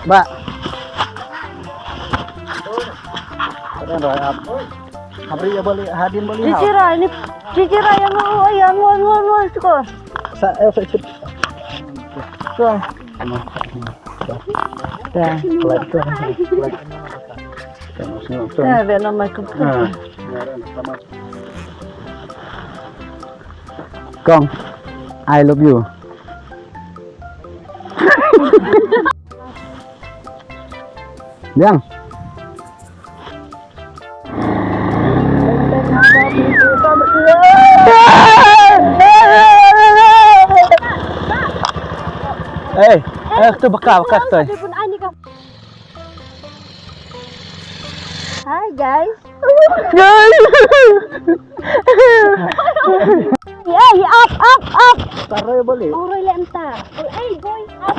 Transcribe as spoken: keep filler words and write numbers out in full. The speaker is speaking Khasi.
Ba. Karen roi ap. Habri ya bali, hadin bali ha. Chichira ini, chichira yang, oh, yang, yang, yang, yang, suka. Sa, eh, sa, sa. Suka. Dah. Dah. Dah, dah nama ikut. Ah. Kong, I love you. Biang. Eh, eh, tu baka, baka tu. Hi guys. Guys. Ay, up, up, up. Taroy balik. Oroy le enta. Ay, boy, up.